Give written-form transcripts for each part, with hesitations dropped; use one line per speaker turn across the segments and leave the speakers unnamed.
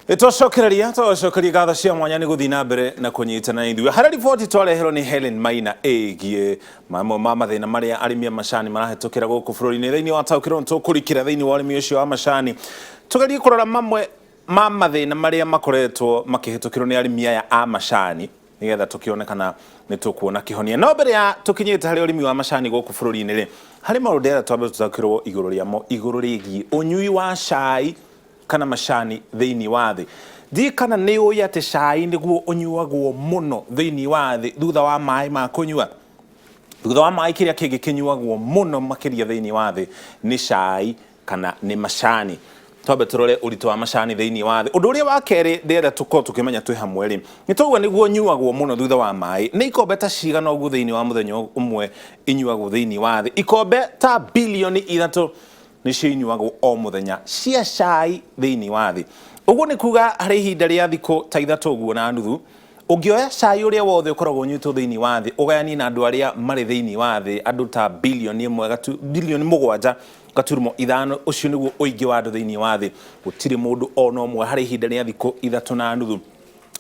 Nĩtwacokereria twacokeria ngatho cia mwanya nĩ gũthiĩ na mbere na kũnyitana ithuĩ harĩa riboti twareherwo nĩ Helen Maina ĩgiĩ mamwe ma mathĩna marĩa arĩmi a macani marahetũkĩra gũkũ bũrũri-inĩ. Thĩinĩ wa taũkĩrwo nĩ tũkũrikĩra thĩinĩ wa ũrĩmi ũcio wa macani, tũgerie kũrora mamwe ma mathĩna marĩa makoretwo makĩhetũkĩrwo nĩ arĩmi aya a macani, nĩgetha tũkĩone kana nĩ tũkuona kĩhonia. No mbere ya tũkinyĩte harĩ ũrĩmi wa macani gũkũ bũrũri-inĩ rĩ, harĩ maũndũ ndĩrenda twambe tũtaũkĩrwo igũrũ rĩamo, igũrũ rĩgiĩ ũnyui wa cai kana macani thĩinĩ wa thĩ. Ndiũĩ kana nĩ ũĩ atĩ cai nĩguo ũnyuagwo mũno thĩinĩ wa thĩ thutha wa maĩ ma kũnyua. Thutha wa maĩ kĩrĩa kĩngĩ kĩnyuagwo mũno makĩria thĩinĩ wa thĩ nĩ cai kana nĩ macani. Twambe tũrore ũritũ wa macani thĩinĩ wa thĩ. Ũndũ ũrĩa wa kerĩ ndĩrenda tũkorwo tũkĩmenya twĩ hamwe rĩ, nĩ twaigua nĩguo ũnyuagwo mũno thutha wa maĩ. Nĩ ikombe ta cigana ũguo thĩinĩ wa mũthenya ũmwe inyuagwo thĩinĩ wa thĩ? Ikombe ta bilioni 3 nĩcio inyuagwo o mũthenya cia cai thĩinĩ wa thĩ. Ũguo nĩ kuga harĩ ihinda rĩa thikũ ta 3 ũguo na nuthu, ũngĩoya cai ũrĩa wothe ũkoragwo ũnyuĩtwo thĩinĩ wa thĩ ũgayanie na andũ arĩa marĩ thĩinĩ wa thĩ, andũ ta bilioni ĩmwe gatu, bilioni 7.5, ũcio nĩguo ũingĩ wa andũ thĩinĩ wa thĩ. Gũtirĩ mũndũ ona ũmwe harĩ ihinda rĩa thikũ 3 na nuthu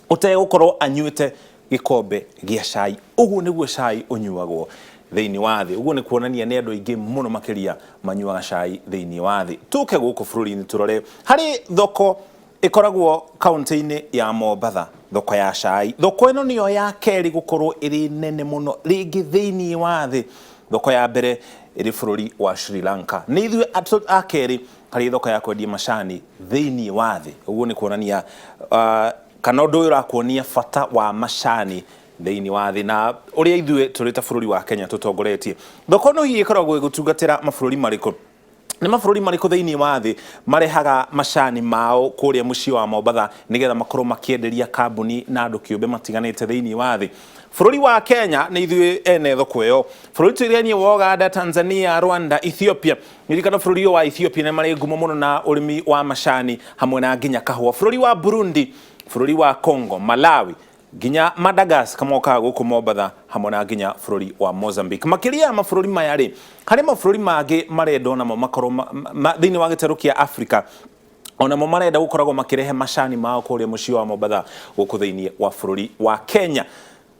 ũtegũkorwo anyuĩte gĩkombe gĩa cai. Ũguo nĩguo cai ũnyuagwo thĩinĩ wa thĩ. Ũguo nĩ kuonania nĩ andũ aingĩ mũno makĩria manyuaga cai thĩinĩ wa thĩ. Tũke gũkũ bũrũri-inĩ tũrore harĩ thoko ĩkoragwo kaunti-inĩ ya Mombatha, thoko ya cai. Thoko ĩno nĩyo ya kerĩ gũkorwo ĩrĩ nene mũno rĩngĩ thĩinĩ wa thĩ. Thoko ya mbere ĩrĩ bũrũri wa Sri Lanka. Nĩ ithuĩ a kerĩ harĩ thoko ya kwendia macani thĩinĩ wa thĩ. Ũguo nĩ kuonania kana ũndũ ũyũ ũrakuonia bata wa macani thĩinĩ wa thĩ na ũrĩa ithuĩ tũrĩ ta bũrũri wa Kenya tũtongoretie. Thoko ĩno hihi ĩkoragwo ĩgĩtungatĩra mabũrũri marĩkũ? Nĩ mabũrũri marĩkũ thĩinĩ wa thĩ marehaga macani mao kũrĩa mũciĩ wa Mombatha nĩgetha makorwo makĩenderia kambuni na andũ kĩũmbe matiganĩte thĩinĩ wa thĩ? Bũrũri wa Kenya nĩ ithuĩ ene thoko ĩyo. Bũrũri tũrigainie wa Uganda, Tanzania, Rwanda, Ethiopia. Nĩririkana bũrũri ũyũ wa Ethiopia nĩ marĩ ngumo mũno na ũrĩmi wa macani hamwe na nginya kahũa. Bũrũri wa Burundi, bũrũri wa Congo, Malawi, nginya Madagascar mokaga gũkũ Mombatha hamwe na nginya bũrũri wa Mozambique. Makĩria ya mabũrũri maya rĩ, harĩ mabũrũri mangĩ marenda onamo makorwo thĩinĩ wa gĩtarũ kĩa Africa, onamo marenda gũkoragwo makĩrehe macani mao kũrĩa mũciĩ wa Mombatha gũkũ thĩinĩ wa bũrũri wa Kenya.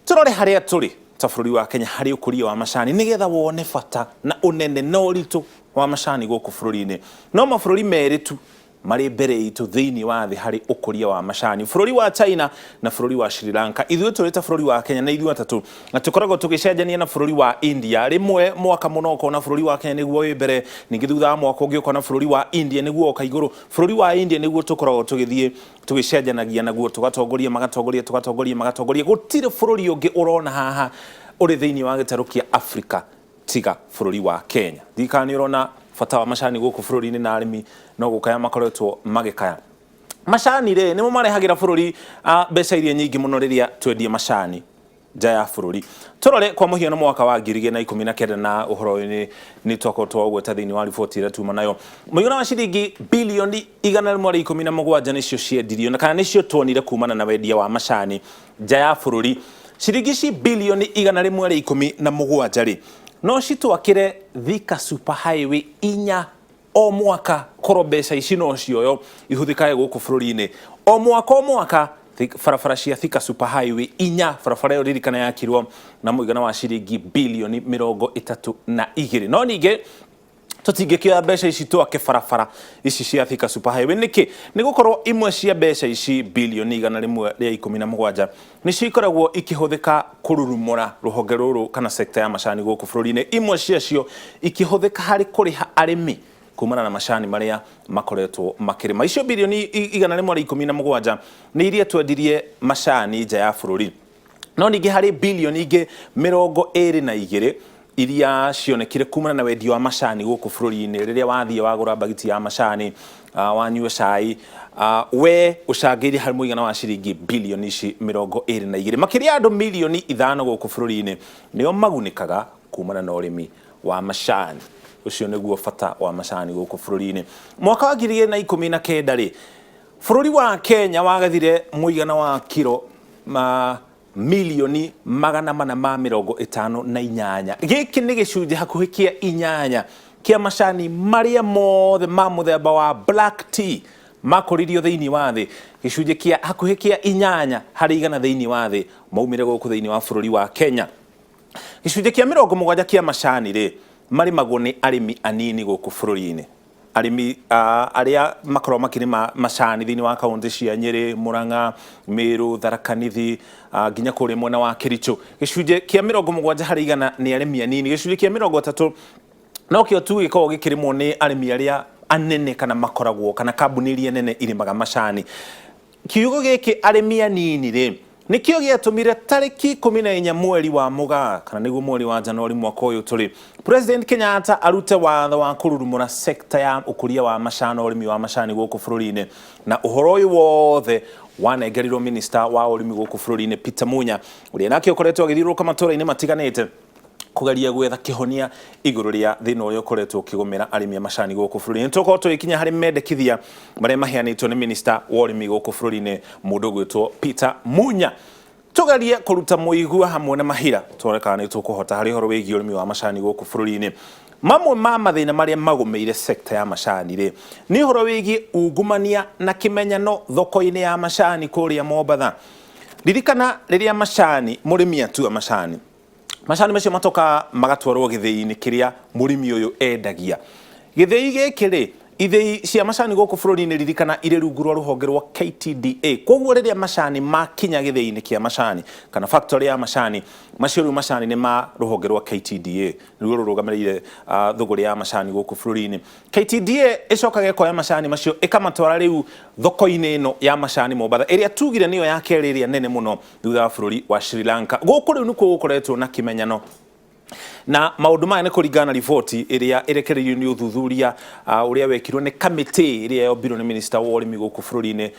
Tũrore harĩa tũrĩ ta bũrũri wa Kenya harĩ ũkũria wa macani nĩgetha wone bata na ũnene na ũritũ wa macani gũkũ bũrũri-inĩ. No mabũrũri merĩ tu marĩ mbere itũ thĩinĩ wa thĩ harĩ ũkũria wa macani, bũrũri wa China na bũrũri wa Sri Lanka. Ithuĩ tũrĩ ta bũrũri wa Kenya nĩ ithuĩ atatũ, na tũkoragwo tũgĩcenjania na bũrũri wa India. Rĩmwe mwaka mũno ũkona bũrũri wa Kenya nĩguo wĩ mbere, ningĩ thutha wa mwaka ũngĩ ũkona bũrũri wa India nĩguo woka igũrũ. Bũrũri wa India nĩguo tũkoragwo tũgĩthiĩ tũgĩcenjanagia naguo, tũgatongoria magatongoria, tũgatongoria magatongoria. Gũtirĩ bũrũri ũngĩ ũrona haha ũrĩ thĩinĩ wa gĩtarũ kĩa Afrika tiga bũrũri wa Kenya. Ndiũĩ kana nĩ ũrona bata wa macani gũkũ bũrũri-inĩ na arĩmi no gũkaya makoretwo magĩkaya. Macani rĩ, nĩmo marehagĩra bũrũri mbeca iria nyingĩ mũno rĩrĩa twendia macani nja ya bũrũri. Tũrore kwa mũhiano mwaka wa 2019, na ũhoro ũyũ nĩ twakorwo twaũgweta thĩinĩ wa riboti ĩrĩa tuma nayo. Mũigana wa ciringi bilioni 117 nĩcio ciendirio na kana nĩcio tuonire kumana na wendia wa macani nja ya bũrũri. Ciringi ici bilioni 117 rĩ, no citwakĩre Thika Super Highway 4 o mwaka, korwo mbeca ici no cioyo ihũthĩkage gũkũ bũrũri-inĩ o mwaka o mwaka. Barabara cia Thika Super Highway 4, barabara ĩyo ririkana yakirwo na mũigana wa ciringi bilioni 32. No ningĩ tũtingĩkĩoya mbeca ici twake barabara ici cia Thika Super Highway. Nĩkĩ? Nĩ gũkorwo imwe cia mbeca ici bilioni 117 nĩcio ikoragwo ikĩhũthĩka kũrurumũra rũhonge rũrũ kana sekta ya macani gũkũ bũrũri-inĩ, imwe ciacio ikĩhũthĩka harĩ kũrĩha arĩmi kumana na macani marĩa makoretwo makĩrĩma. Icio bilioni 117 nĩ iria twendirie macani nja ya bũrũri, no ningĩ harĩ bilioni ingĩ 22 iria cionekire kumana na wendia wa macani gũkũ bũrũri-inĩ. Rĩrĩa wathiĩ wagũra mbagiti ya macani, wanyua cai, we ũcangĩire harĩ mũigana wa ciringi bilioni ici 22. Makĩria ya andũ milioni 5 gũkũ bũrũri-inĩ nĩo magunĩkaga kumana na ũrĩmi wa macani. Ũcio nĩguo bata wa macani gũkũ bũrũri-inĩ. Mwaka wa 2019 rĩ, bũrũri wa Kenya wagethire mũigana wa kiro ma milioni 458. Gĩkĩ nĩ gĩcunjĩ hakuhĩ kĩa inyanya kĩa macani marĩa mothe ma mũthemba wa black tea. Makũririo thĩinĩ wa thĩ, gĩcunjĩ kĩa hakuhĩ kĩa 8% thĩinĩ wa thĩ maumire gũkũ thĩinĩ wa bũrũri wa Kenya. Gĩcunjĩ kĩa 70 kĩa macani rĩ, marĩmagwo nĩ arĩmi anini gũkũ bũrũri-inĩ. Arĩmi arĩa makoragwo makĩrĩma macani thĩinĩ wa kaũntĩ cia Nyĩrĩ, Murang'a, Meru, Tharaka Nithi, nginya kũrĩa mwena wa Kericho. Gĩcunjĩ kĩa 70% nĩ arĩmi anini. Gĩcunjĩ kĩa 30 nokĩo tu gĩkoragwo gĩkĩrĩmwo nĩ arĩmi arĩa anene kana makoragwo kana kambuni iria nene irĩmaga macani. Kiugo gĩkĩ arĩmi anini rĩ, nĩkĩo gĩatũmire tarĩki 14 mweri wa Mũgaa, kana nĩguo mweri wa Januari mwaka ũyũ tũrĩ, President Kenyatta arute watho wa kũrurumũra sekta ya ũkũria wa macani na ũrĩmi wa macani gũkũ bũrũri-inĩ. Na ũhoro ũyũ wothe wanengerirwo minista wa ũrĩmi gũkũ bũrũri-inĩ Peter Munya, ũrĩa nake ũkoretwo agĩthiũrũrũka matũũra-inĩ matiganĩte kũgeria gwetha kĩhonia igũrũ rĩa thĩna ũrĩa ũkoretwo ũkĩgũmĩra arĩmi a macani gũkũ bũrũri-inĩ. Tũkorwo tũgĩkinya harĩ mendekithia marĩa maheanĩtwo nĩ minista wa ũrĩmi gũkũ bũrũri-inĩ mũndũ ũgwĩtwo Peter Munya. Tũgerie kũruta mũigua hamwe na mahira tuone kana nĩ tũkũhota harĩ ũhoro wĩgiĩ ũrĩmi wa macani gũkũ bũrũri-inĩ. Mamwe ma mathĩna marĩa magũmĩire sekta ya macani rĩ, nĩ ũhoro wĩgiĩ ungumania na kĩmenyano thoko-inĩ ya macani kũrĩa Mombatha. Ririkana rĩrĩa macani, mũrĩmi atua macani, macani macio matoka magatwarwo gĩthĩi-inĩ kĩrĩa mũrĩmi ũyũ endagia. Gĩthĩi gĩkĩ rĩ, ithĩi cia macani gũkũ bũrũri-inĩ ririkana irĩ rungu rwa rũhonge rwa KTDA. Koguo rĩrĩa macani makinya gĩthĩi-inĩ kĩa macani kana factory ya macani, macio rĩu macani nĩ ma rũhonge rwa KTDA, nĩruo rũrũgamĩrĩire thũgũrĩ ya macani gũkũ bũrũri-inĩ. KTDA ĩcokaga ĩkoya macani macio ĩkamatwara rĩu thoko-inĩ ĩno ya macani Mombatha, ĩrĩa tugire nĩyo ya kerĩ ĩrĩa nene mũno thutha wa bũrũri wa Sri Lanka. Gũkũ rĩu nĩkuo gũkoretwo na kĩmenyano na maũndũ maya nĩ kũringana na riboti ĩrĩa ĩrekereirio nĩ ũthuthuria ũrĩa wekirwo nĩ kamĩtĩ ĩrĩa yombirwo nĩ minista wa ũrĩmi gũkũ bũrũri-inĩ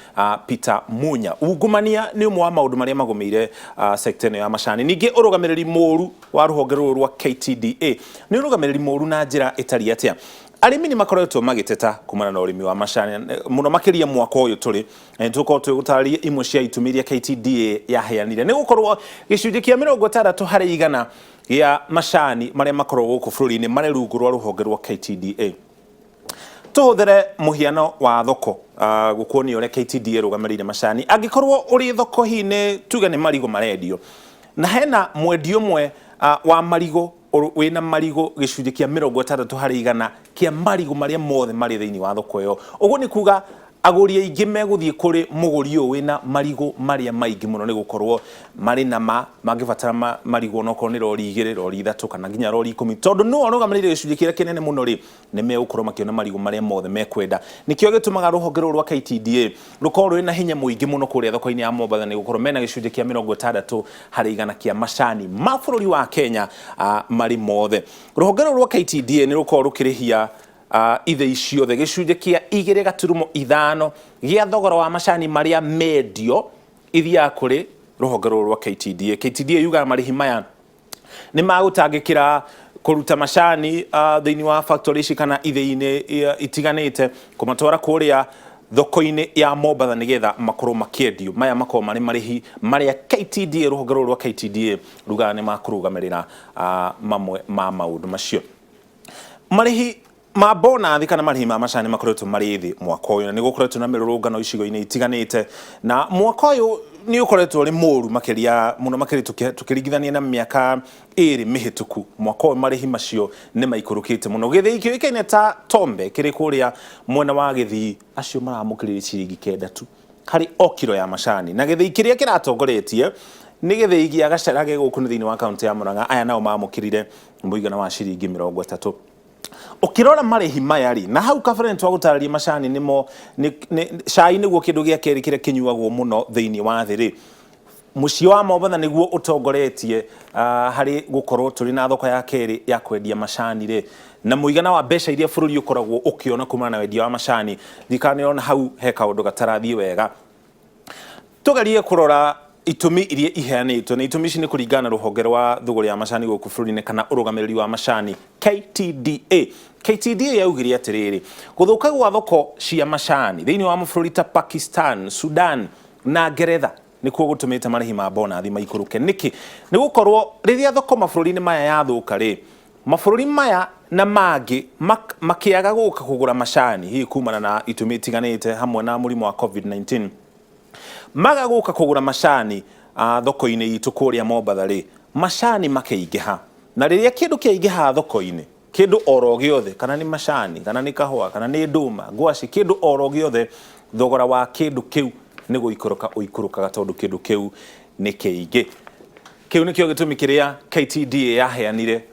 Peter Munya. Ungumania nĩ ũmwe wa maũndũ marĩa magũmĩire sekta ĩno ya macani. Ningĩ ũrũgamĩrĩri mũru wa rũhonge rũrũ rwa KTDA nĩ ũrũgamĩrĩri mũru na njĩra ĩtariĩ atĩa? Arĩmi nĩ makoretwo magĩteta kumana na ũrĩmi wa macani mũno makĩria mwaka ũyũ tũrĩ. Na nĩtũgũkorwo tũgĩgũtarĩria imwe cia itũmi iria KTDA yaheanire. Nĩ gũkorwo gĩcunjĩ kĩa 60% gĩa macani marĩa makoragwo gũkũ bũrũri-inĩ marĩ rungu rwa rũhonge rwa KTDA. Tũhũthĩre mũhiano wa thoko gũkuonia ũrĩa KTDA ĩrũgamĩrĩire macani. Angĩkorwo ũrĩ thoko hihi nĩ tuge nĩ marigũ marendio, na hena mwendia ũmwe wa marigũ wĩna marigũ gĩcunjĩ kĩa 60% kĩa marigũ marĩa mothe marĩ thĩinĩ wa thoko ĩyo. Ũguo nĩ kuga agũri aingĩ megũthiĩ kũrĩ mũgũri ũyũ wĩna marigũ marĩa maingĩ mũno, nĩ gũkorwo marĩ na ma mangĩbatara marigũ onokorwo nĩ rori 2, rori 3 kana nginya rori 10, tondũ nĩwe ũrũgamĩrĩire gĩcunjĩ kĩrĩa kĩnene mũno rĩ, nĩ megũkorwo makĩona marigũ marĩa mothe mekwenda. Nĩkĩo gĩtũmaga rũhonge rũrũ rwa KTDA rũkorwo rwĩna hinya mũingĩ mũno kũrĩa thoko-inĩ ya Mombatha, nĩ gũkorwo mena gĩcunjĩ kĩa 60% kĩa macani ma bũrũri wa Kenya marĩ mothe. Rũhonge rũrũ rwa KTDA nĩ rũkoragwo rũkĩrĩhia ithĩi ciothe gĩcunjĩ kĩa 2.5 gĩa thogora wa macani marĩa mendio ithiaga kũrĩ rũhonge rũrũ rwa KTDA. KTDA yugaga marĩhi maya nĩ magũtangĩkĩra kũruta macani thĩinĩ wa factory ici kana ithĩi-inĩ itiganĩte kũmatwara kũrĩa thoko-inĩ ya Mombatha nĩgetha makorwo makĩendio. Maya makorwo marĩ marĩhi marĩa KTDA, rũhonge rũrũ rwa KTDA rugaga nĩ makũrũgamĩrĩra mamwe ma maũndũ macio. Marĩhi ma bonathi kana marĩhi ma macani makoretwo marĩ thĩ mwaka ũyũ, na nĩ gũkoretwo na mĩrũrũngano icigo-inĩ itiganĩte, na mwaka ũyũ nĩ ũkoretwo ũrĩ mũru makĩria mũno makĩria tũkĩringithania na mĩaka 2 mĩhĩtũku. Mwaka ũyũ marĩhi macio nĩ maikũrũkĩte mũno. Gĩthĩi kĩũĩkaine ta Tombe kĩrĩ kũrĩa mwena wa Gĩthii, acio maramũkĩrire ciringi 9 tu harĩ o kiro ya macani, na gĩthĩi kĩrĩa kĩratongoretie nĩ gĩthĩi gĩa Gacharage gũkũ nĩ thĩinĩ wa kaũntĩ ya Murang'a, aya nao mamũkĩrire mũigana wa ciringi 30. Ũkĩrora marĩhi maya rĩ, na hau kabere nĩ twagũtarĩria macani nĩmo cai nĩguo kĩndũ gĩa kerĩ kĩrĩa kĩnyuagwo mũno thĩinĩ wa thĩ rĩ, mũciĩ wa Mombatha nĩguo ũtongoretie harĩ gũkorwo tũrĩ na thoko ya kerĩ ya kwendia macani rĩ, na mũigana wa mbeca iria bũrũri ũkoragwo ũkĩona kumana na wendia wa macani, thirikari nĩ ĩrona hau he kaũndũ gatarathiĩ wega. Tũgerie kũrora itũmi iria iheanĩtwo, na itũmi ici nĩ kũringana na rũhonge rwa thũgũrĩ ya macani gũkũ bũrũri-inĩ kana ũrũgamĩrĩri wa macani KTDA. KTDA yaugire atĩrĩrĩ, gũthũka gwa thoko cia macani thĩinĩ wa mabũrũri ta Pakistan, Sudan na Ngeretha nĩkuo gũtũmĩte marĩhi ma bonathi maikũrũke. Nĩkĩ? Nĩ gũkorwo rĩrĩa thoko mabũrũri-inĩ maya yathũka rĩ, Mabũrũri maya na mangĩ makĩaga gũka kũgũra macani hihi kumana na itũmi itiganĩte hamwe na mũrimũ wa COVID-19, maga gũka kũgũra macani thoko-inĩ itũ kũrĩa Mombatha rĩ, macani makĩingĩha. Na rĩrĩa kĩndũ kĩaingĩha thoko-inĩ, kĩndũ oro gĩothe, kana nĩ macani, kana nĩ kahũa, kana nĩ ndũma, ngwacĩ, kĩndũ oro gĩothe, thogora wa kĩndũ kĩu nĩ gũikũrũka ũikũrũkaga tondũ kĩndũ kĩu nĩ kĩingĩ. Kĩu nĩkĩo gĩtũmi kĩrĩa KTDA yaheanire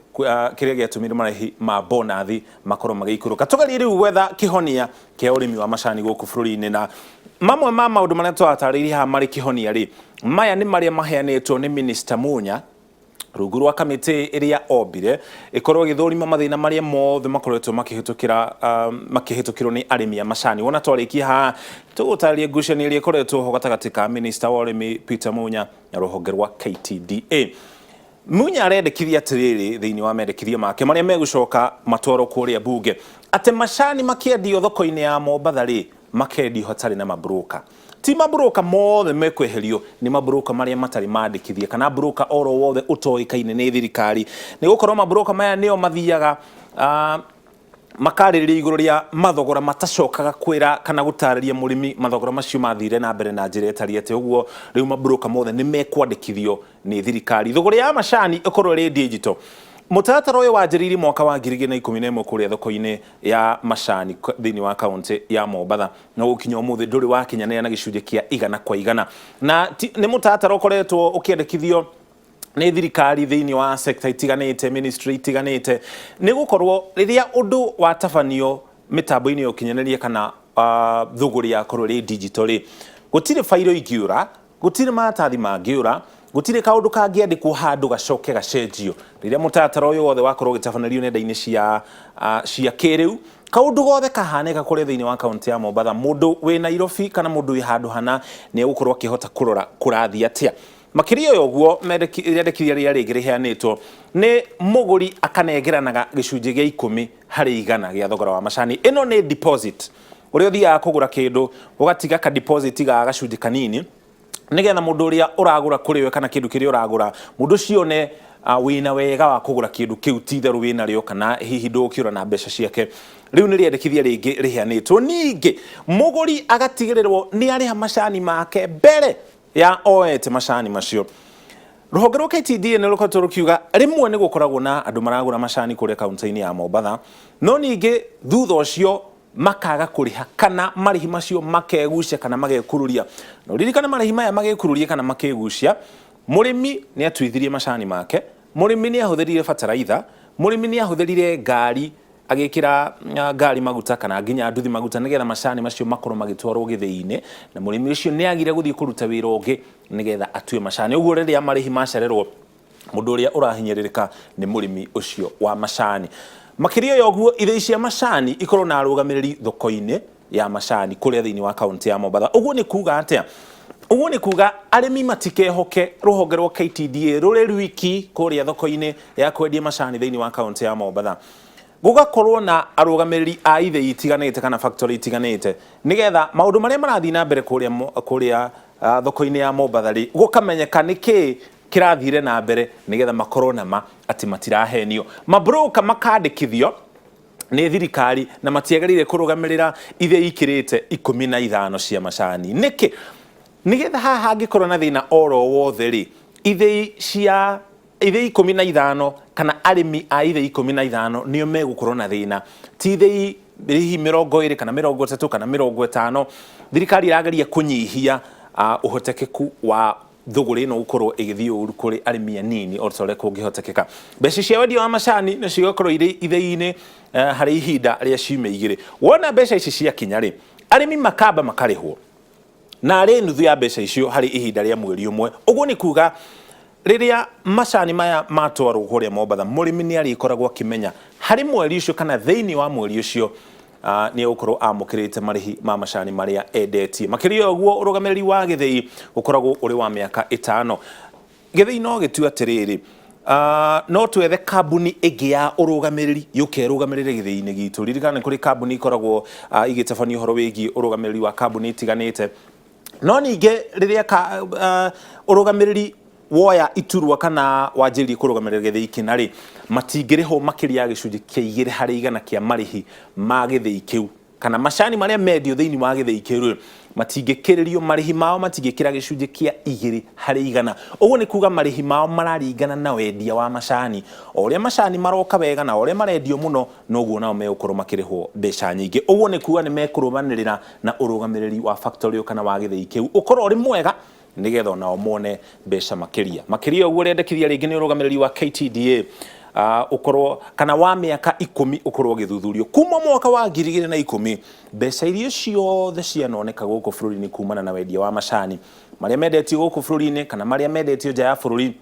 kĩrĩa gĩatũmire marĩhi ma bonathi makorwo magĩikũrũka. Tũgerie rĩu gwetha kĩhonia kĩa ũrĩmi wa macani gũkũ bũrũri-inĩ, na mamwe ma maũndũ marĩa tũratarĩirie haha marĩ kĩhonia rĩ, maya nĩ marĩa maheanĩtwo nĩ Minister Munya rungu rwa kamĩtĩ ĩrĩa ombire ĩkorwo ĩgĩthũrima mathĩna marĩa mothe makoretwo makĩhĩtũkĩra makĩhĩtũkĩrwo nĩ arĩmi a macani. Wona twarĩkia haha tũgũtarĩria ngucanio ĩrĩa ĩkoretwo ho gatagatĩ ka Minister wa ũrĩmi Peter Munya na rũhonge rwa KTDA. Munya arendekithia atĩrĩrĩ thĩinĩ wa mendekithia make marĩa megũcoka matwarwo kũrĩa bunge, atĩ macani makĩendio thoko-inĩ ya Mombatha rĩ, makendio hatarĩ na mabroka. Ti mabroka mothe mekweherio, nĩ mabroka marĩa matarĩ mandĩkithie kana broka oro wothe ũtoĩkaine nĩ thirikari, nĩ gũkorwo mabroka maya nĩo mathiaga makarĩrĩria igũrũ rĩa mathogora matacokaga kwĩra kana gũtarĩria mũrĩmi mathogora macio mathire na mbere na njĩra ĩtariĩ atĩa. Ũguo rĩu mabroka mothe nĩ mekwandĩkithio nĩ thirikari, thogora ya macani ĩkorwo ĩrĩ digital. Mũtaratara ũyũ wanjĩrĩirie mwaka wa 2011 kũrĩa thoko-inĩ ya macani thĩinĩ wa kaunti ya Mombatha, no gũkinya ũmũthĩ ndũrĩ wakinyanĩra na gĩcunjĩ kĩa 100 kwa 100, na nĩ mũtaratara ũkoretwo ũkĩendekithio nĩ thirikari thĩinĩ wa sekta itiganĩte, ministry itiganĩte, nĩ gũkorwo rĩrĩa ũndũ watabanio mĩtambo-inĩ ya ũkinyanĩria kana thũgũrĩ yakorwo ĩrĩ digital rĩ, gũtirĩ bairo ingĩũra, gũtirĩ maratathi mangĩũra, gũtirĩ kaũndũ kangĩandĩkwo handũ gacoke gacenjio. Rĩrĩa mũtaratara ũyũ wothe wakorwo ũgĩtabanĩrio nenda-inĩ cia kĩrĩu, kaũndũ gothe kahanĩka kũrĩa thĩinĩ wa kaunti ya Mombatha, mũndũ wĩ Nairobi kana mũndũ wĩ handũ hana nĩ egũkorwo akĩhota kũrora kũrathiĩ atĩa. Makĩria ya ũguo, rĩendekithia rĩrĩa rĩngĩ rĩheanĩtwo nĩ mũgũri akanengeranaga gĩcunjĩ gĩa 10 harĩ 100 gĩa thogora wa macani. Ĩno nĩ deposit. Ũrĩa ũthiaga kũgũra kĩndũ ũgatiga ka deposit ga gacunjĩ kanini nĩgetha mũndũ ũrĩa ũragũra kũrĩ we kana kĩndũ kĩrĩa ũragũra, mũndũ ũcio one wĩna wega wa kũgũra kĩndũ kĩu, ti itherũ wĩnarĩo kana hihi ndũgũkĩũra na mbeca ciake. Rĩu nĩ rĩendekithia rĩngĩ rĩheanĩtwo. Ningĩ mũgũri agatigĩrĩrwo nĩ arĩha macani make mbere ya oete macani macio. Rũhonge rwa KTDA nĩ rũkoretwo rũkiuga rĩmwe nĩ gũkoragwo na andũ maragũra macani kũrĩa kaunti-inĩ ya Mombatha, no ningĩ thutha ũcio makaga kũrĩha kana marĩhi macio makegucia kana magekururia. Na ũririkane marĩhi maya magĩkururia kana makĩgucia, mũrĩmi nĩ atuithirie macani make, mũrĩmi nĩ ahũthĩrire bataraitha, mũrĩmi nĩ ahũthĩrire ngari agĩkĩra ngari maguta kana nginya nduthi maguta nĩgetha macani macio makorwo magĩtwarwo gĩthĩi-inĩ, na mũrĩmi ũcio nĩ agire gũthiĩ kũruta wĩra ũngĩ nĩgetha atue macani. Ũguo rĩrĩa marĩhi macererwo, mũndũ ũrĩa ũrahinyĩrĩrĩka nĩ mũrĩmi ũcio wa macani. Makĩria ya ũguo, ithĩi cia macani ikorwo na arũgamĩrĩri thoko-inĩ ya macani kũrĩa thĩinĩ wa kaunti ya Mombatha. Ũguo nĩ kuga atĩa? Ũguo nĩ kuga arĩmi matikehoke rũhonge rwa KTDA rũrĩ rwiki kũrĩa thoko-inĩ ya kwendia macani thĩinĩ wa kaunti ya Mombatha. Gũgakorwo na arũgamĩrĩri a ithĩi itiganĩte kana factory itiganĩte nĩgetha maũndũ marĩa marathiĩ na mbere kũrĩa thoko-inĩ ya Mombatha rĩ, gũkamenyeka nĩkĩĩ kĩrathire na mbere nĩgetha makorwo na ma atĩ matirahenio. Mabroka makandĩkithio nĩ thirikari na matiagĩrĩire kũrũgamĩrĩra ithĩi ikĩrĩte 15 cia macani. Nĩkĩ? Nĩgetha haha hangĩkorwo na thĩna oro wothe rĩ, ithĩi cia ithĩi 15 kana arĩmi a ithĩi 15 nĩo megũkorwo na thĩna, ti ithĩi hihi 20 kana 30 kana 50. Thirikari ĩrageria kũnyihia ũhotekeku wa thũgũrĩ ĩno gũkorwo ĩgĩthiĩ ũru kũrĩ arĩmi anini o ta ũrĩa kũngĩhotekeka. Mbeca cia wendia wa macani nacio igakorwo irĩ ithĩi-inĩ harĩ ihinda rĩa ciumia 2. Wona mbeca ici ciakinya rĩ, arĩmi makamba makarĩhwo na arĩ nuthu ya mbeca icio harĩ ihinda rĩa mweri ũmwe. Ũguo nĩ kuga rĩrĩa macani maya matwarwo kũrĩa Mombatha, mũrĩmi nĩ arĩkoragwo akĩmenya harĩ mweri ũcio kana thĩinĩ wa mweri ũcio nĩ egũkorwo amũkĩrĩte marĩhi ma macani marĩa endetie. Makĩria ũguo, ũrũgamĩrĩri wa gĩthĩi ũkoragwo ũrĩ wa mĩaka 5. Gĩthĩi no gĩtue atĩrĩrĩ, no twethe kambuni ĩngĩ ya ũrũgamĩrĩri yũke ĩrũgamĩrĩre gĩthĩi-inĩ gitũ. Ririkana nĩ kũrĩ kambuni ikoragwo igĩtabania ũhoro wĩgiĩ ũrũgamĩrĩri wa kambuni itiganĩte. No ningĩ rĩrĩa ũrũgamĩrĩri Woya iturwa kana wanjĩrĩrie kũrũgamĩrĩra gĩthĩi kĩna rĩ, matingĩrĩhwo makĩria ya gĩcunjĩ kĩa 2% kĩa marĩhi ma gĩthĩi kĩu, kana macani marĩa mendio thĩinĩ wa gĩthĩi kĩu rĩ, matingĩkĩrĩrio marĩhi mao, matingĩkĩra gĩcunjĩ kĩa 2%. Ũguo nĩ kuga marĩhi mao mararingana na wendia wa macani. O ũrĩa macani maroka wega na o ũrĩa marendio mũno, noguo nao megũkorwo makĩrĩhwo mbeca nyingĩ. Ũguo nĩ kuga nĩ mekũrũmanĩrĩra na ũrũgamĩrĩri wa factory kana wa gĩthĩi kĩu ũkorwo ũrĩ mwega, nĩgetha onao mone mbeca makĩria makĩria. Ũguo rĩendekithia rĩngĩ nĩ ũrũgamĩrĩri wa KTDA ũkorwo kana wa mĩaka 10 ũkorwo ũgĩthuthurio kuma mwaka wa 2010, mbeca iria ciothe cianoneka gũkũ bũrũri-inĩ kumana na wendia wa macani marĩa mendetio gũkũ bũrũri-inĩ kana marĩa mendetio nja ya bũrũri.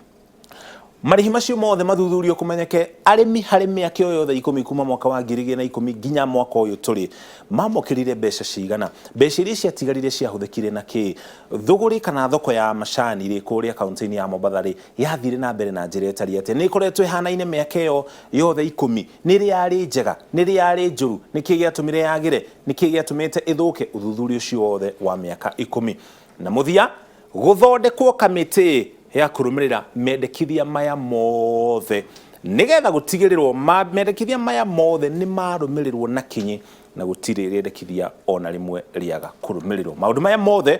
Marĩhi macio mothe mathuthurio, kũmenyeke arĩmi harĩ mĩaka ĩyo yothe 10 kuma mwaka wa 2010 nginya mwaka ũyũ tũrĩ mamũkĩrire mbeca cigana, mbeca iria ciatigarire ciahũthĩkire na kĩ, thũgũrĩ kana thoko ya macani rĩ kũrĩa kaunti-inĩ ya Mombatha rĩ yathire na mbere na njĩra ĩtariĩ atĩa, nĩ ĩkoretwo ĩhanaine mĩaka ĩyo yothe 10, nĩ ĩrĩ yarĩ njega, nĩ ĩrĩ yarĩ njũru, nĩ kĩĩ gĩatũmire yagĩre, nĩ kĩĩ gĩatũmĩte ĩthũke. Ũthuthuria ũcio wothe wa mĩaka 10. Na mũthia, gũthondekwo kamĩtĩ ya kũrũmĩrĩra mendekithia maya mothe, nĩgetha gũtigĩrĩrwo mendekithia maya mothe nĩ marũmĩrĩrwo na kinyi na gũtirĩ rĩendekithia ona rĩmwe rĩaga kũrũmĩrĩrwo. Maũndũ maya mothe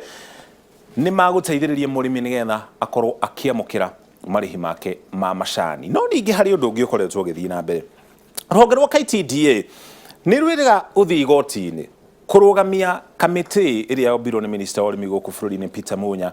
nĩ magũteithĩrĩria mũrĩmi nĩgetha akorwo akĩamũkĩra marĩhi make ma macani. No ningĩ harĩ ũndũ ũngĩ ũkoretwo ũgĩthiĩ na mbere. Rũhonge rwa KTDA nĩ rwĩrĩga gũthiĩ igoti-inĩ kũrũgamia kamĩtĩ ĩrĩa yombirwo nĩ minista wa ũrĩmi gũkũ bũrũri-inĩ Peter Munya,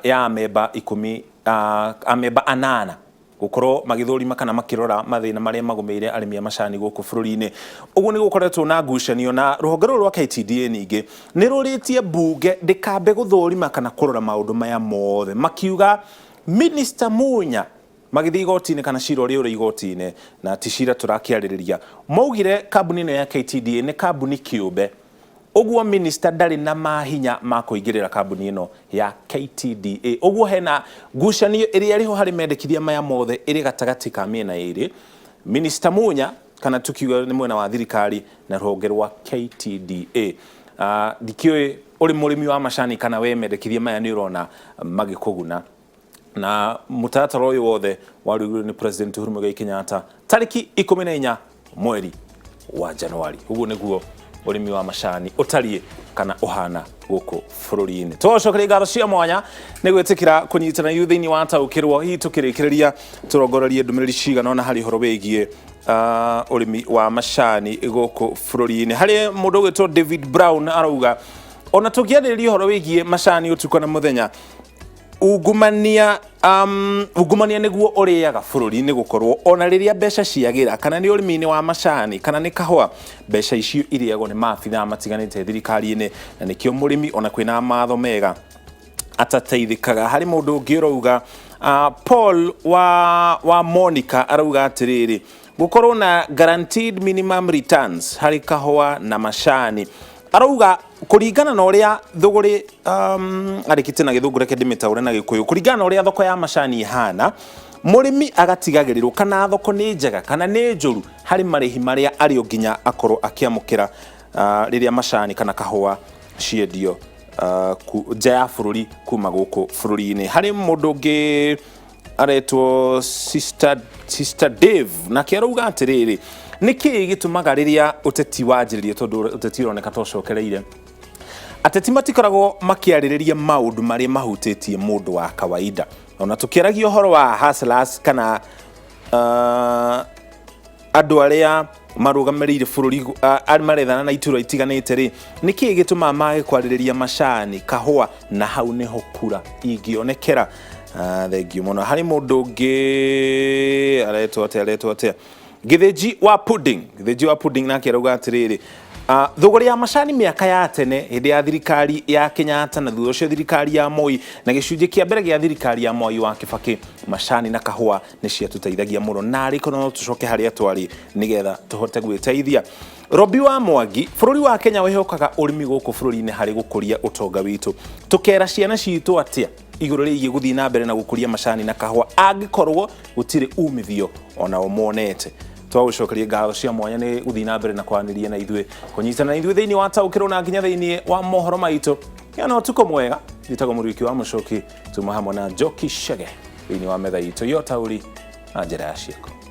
ya amemba 10, amemba 8, gũkorwo magĩthũrima kana makĩrora mathĩna marĩa magũmĩire arĩmi a macani gũkũ bũrũri-inĩ. Ũguo nĩ gũkoretwo na ngucanio, na rũhonge rũrũ rwa KTDA ningĩ nĩ rũrĩtie mbunge ndĩkambe gũthũrima kana kũrora maũndũ maya mothe, makiuga Minister Munya magĩthiĩ igoti-inĩ kana cira ũrĩa ũrĩ igoti-inĩ, na ti cira tũrakĩarĩrĩria, maugire kambuni ĩno ya KTDA nĩ kambuni kĩũmbe, ũguo minister ndarĩ na mahinya ma kũingĩrĩra kambuni ĩno ya KTDA. Ũguo hena ngucanio ĩrĩa ĩrĩho harĩ mendekithia maya mothe ĩrĩ gatagatĩ ka mĩena ĩrĩ, Minister Munya kana tukiuga nĩ mwena wa thirikari na rũhonge rwa KTDA. Ndikĩũĩ ũrĩ mũrĩmi wa macani kana we mendekithia maya nĩ ũrona magĩkũguna. Na mũtaratara ũyũ wothe warugirwo nĩ President Uhuru Muigai Kenyatta tarĩki 14 mweri wa Januari. Ũguo nĩguo ũrĩmi wa macani ũtariĩ kana ũhana gũkũ bũrũri-inĩ. Tũgacokeria ngatho cia mwanya nĩ gwĩtĩkĩra kũnyitana ithuĩ thĩinĩ wa Taũkĩrwo. Hihi tũkĩrĩkĩrĩria tũrongorerie ndũmĩrĩri cigana ũna harĩ ũhoro wĩgiĩ ũrĩmi wa macani gũkũ bũrũri-inĩ. Harĩ mũndũ ũgwĩtwo David Brown arauga, ona tũngĩarĩrĩria ũhoro wĩgiĩ macani ũtukũ na mũthenya, ungumania nĩguo ũrĩaga bũrũri, nĩ gũkorwo ona rĩrĩa mbeca ciagĩra, kana nĩ ũrĩmi-inĩ wa macani kana nĩ kahũa, mbeca icio irĩagwo nĩ maabithaa matiganĩte thirikari-inĩ, na nĩkĩo mũrĩmi ona kwĩna matho mega atateithĩkaga. Harĩ mũndũ ũngĩ ũrauga, Paul wa Monica arauga atĩrĩrĩ, gũkorwo na guaranteed minimum returns harĩ kahũa na macani. Arauga kũringana na ũrĩa thũgũrĩ, arĩkĩtie na Gĩthũngũ, reke ndĩmĩtaũre na Gĩkũyũ, kũringana na ũrĩa thoko ya macani ĩhana, mũrĩmi agatigagĩrĩrwo kana thoko nĩ njega kana nĩ njũru harĩ marĩhi marĩa arĩ o nginya akorwo akĩamũkĩra rĩrĩa macani kana kahũa ciendio nja ya bũrũri kuma gũkũ bũrũri-inĩ. Harĩ mũndũ ũngĩ aretwo Sister Dave, nake arauga atĩrĩrĩ, nĩ kĩĩ gĩtũmaga rĩrĩa ũteti wanjĩrĩria, tondũ ũteti ũroneka ta ũcokereire, ateti matikoragwo makĩarĩrĩria maũndũ marĩa mahutĩtie mũndũ wa kawaida, ona tũkĩaragia ũhoro wa hustlers kana andũ arĩa marũgamĩrĩire bũrũri, arĩa marethana na iturwa itiganĩte rĩ, nĩ kĩĩ gĩtũmaga mage kwarĩrĩria macani, kahũa, na hau nĩho kura ingĩonekera? Thengiũ mũno. Harĩ mũndũ ũngĩ aretwo atĩa, aretwo atĩa, Gĩthĩnji wa Pudding, Gĩthĩnji wa Pudding nake arauga atĩrĩrĩ, thũgũrĩ ya macani mĩaka ya tene hĩndĩ ya thirikari ya Kenyatta na thutha ũcio thirikari ya Moi na gĩcunjĩ kĩa mbere gĩa thirikari ya Mwai wa Kibaki, macani na kahũa nĩ ciatũteithagia mũno, na arĩ korwo no tũcoke harĩa twarĩ nĩgetha tũhote gwĩteithia. Robi wa Mwangi, bũrũri wa Kenya wĩhokaga ũrĩmi gũkũ bũrũri-inĩ harĩ gũkũria ũtonga witũ. Tũkera ciana citũ atĩa igũrũ rĩgiĩ gũthiĩ na mbere na gũkũria macani na kahũa angĩkorwo gũtirĩ umithio ona o monete? Twagũcokeria ngatho cia mwanya nĩ gũthiĩ na mbere na kwaranĩria na ithuĩ, kũnyitana na ithuĩ thĩinĩ wa Taũkĩrwo na nginya thĩinĩ wa mohoro maitũ. Gĩa na ũtukũ mwega. Njĩtagwo Mũriũki wa Mũcoki, tuma hamwe na Njoki Chege. Thĩinĩ wa metha itũ ya ũtaũri na njĩra ya ciĩko.